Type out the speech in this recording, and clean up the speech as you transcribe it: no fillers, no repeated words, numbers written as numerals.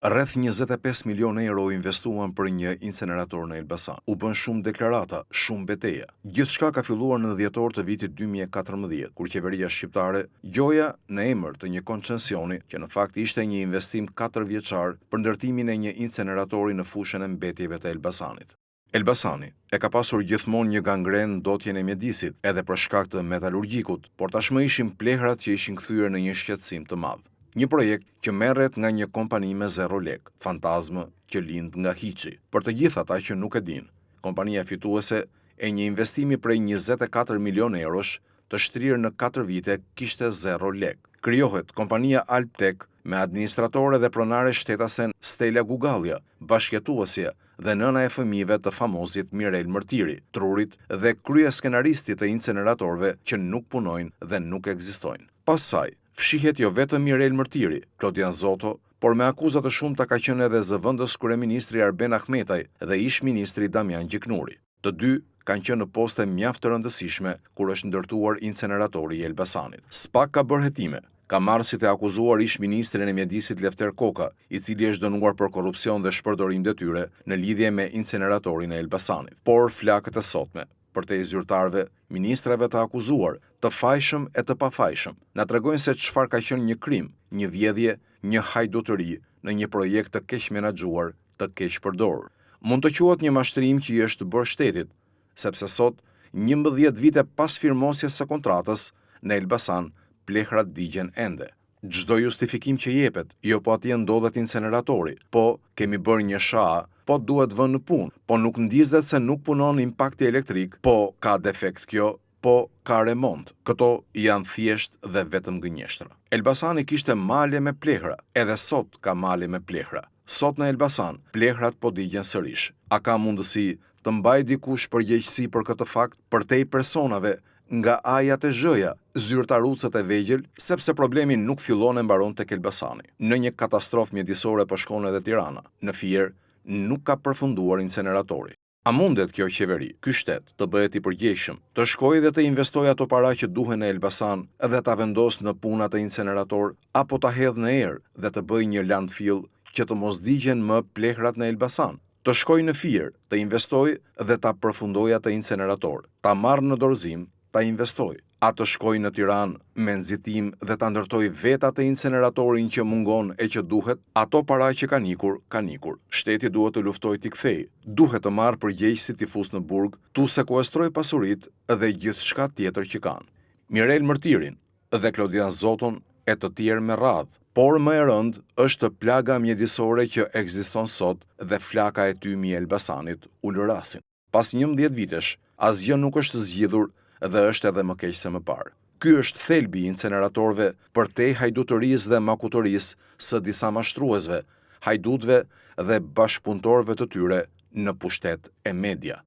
Rreth 25 milionë euro u investuan për një incenerator në Elbasan. U bënë shumë deklarata, shumë beteja. Gjithçka ka filluar në dhjetor të vitit 2014, kur qeveria shqiptare, gjoja në emër të një koncesioni, që në fakt ishte një investim 4 vjeçar për ndërtimin e një inceneratori në fushën e mbetjeve të Elbasanit. Elbasani e ka pasur gjithmonë një gangrenë ndotjen e mjedisit, edhe për shkak të metalurgjikut, por tashmë ishin plehrat që ishin kthyer në një shqetësim të madh. Një projekt që merret nga një kompani me zero lek, fantazmë që lind nga hiçi. Për të gjithë ata që nuk e dinë, kompania fituese e një investimi prej 24 milion eurosh të shtrirë në 4 vite kishte zero lek. Krijohet kompania Albtek me administratore dhe pronare shtetasen Stela Gugallja, bashkëjetuesja dhe nëna e fëmijëve të famozit Mirel Mërtiri, trurit dhe kryeskenaristit të inceneratorëve që nuk punojnë dhe nuk ekzistojnë. Pas saj, fshihet jo vetëm Mirel Mërtiri, Klodian Zoto, por me akuza të shumta ka qenë edhe zëvendës kryeministri Arben Ahmetaj dhe ish ministri Damian Gjiknuri. Të dy kanë qenë në poste mjaft të rëndësishme kur është ndërtuar inceneratori i Elbasanit. SPAK ka bërë hetime, ka marrë si të akuzuar ish ministrin e mjedisit Lefter Koka, i cili është dënuar për korrupsion dhe shpërdorim detyre në lidhje me inceneratorin e Elbasanit. Por flakët e sotme, përtej zyrtarëve, ministrave të akuzuar, të fajshëm e të pafajshëm, na tregojnë se çfarë ka qenë një krim, një vjedhje, një hajdutëri në një projekt të keq menaxhuar, të keq përdorur. Mund të quhet një mashtrim që i është bërë shtetit, sepse sot, 11 vite pas firmosjes së kontratës, në Elbasan, plehrat digjen ende. Çdo justifikim që jepet, jo po atje ndodhet inceneratori, po kemi bërë një sha, po duhet vënë në punë, po nuk ndizet se nuk punon impakti elektrik, po ka defekt kjo, po ka remont. Këto janë thjesht dhe vetëm gënjeshtra. Elbasani kishte male me plehra, edhe sot ka male me plehra. Sot në Elbasan, plehrat po digjen sërish. A ka mundësi të mbaj dikush përgjegjësi për këtë fakt përtej personave nga A-ja te Zh-ja, zyrtarucët e vegjël, sepse problemi nuk fillon e mbaron tek Elbasani. Në një katastrofë mjedisore po shkon edhe Tirana. Në Fier nuk ka përfunduar inceneratori. A mundet kjo qeveri, ky shtet, të bëhet i përgjegjshëm, të shkojë dhe të investojë ato para që duhen në Elbasan dhe ta vendosë në punë atë incenerator, apo ta hedhë në erë dhe të bëjë një landfill që të mos digjen më plehrat në Elbasan? Të shkojë në Fier, të investojë dhe ta përfundojë atë incenerator, ta marrë në dorëzim, ta investojë. A të shkojë në Tiranë me nxitim dhe ta ndërtojë vetë atë inceneratorin që mungon e që duhet? Ato para që kanë ikur, kanë ikur. Shteti duhet të luftojë t'i kthejë. Duhet të marrë përgjegjësit t'i fusë në burg, t'u sekuestrojë pasuritë dhe gjithçka tjetër që kanë. Mirel Mërtirin dhe Klodian Zoton e të tjerë me radhë. Por më e rëndë është plaga mjedisore që ekziston sot dhe flaka e tymi i Elbasanit ulërasin. Pas 11 vitesh, asgjë nuk është zgjidhur dhe është edhe më keq se më parë. Ky është thelbi i inceneratorëve përtej hajdutërisë dhe makutërisë së disa mashtruesve, hajdutëve dhe bashkëpunëtorëve të tyre në pushtet e media.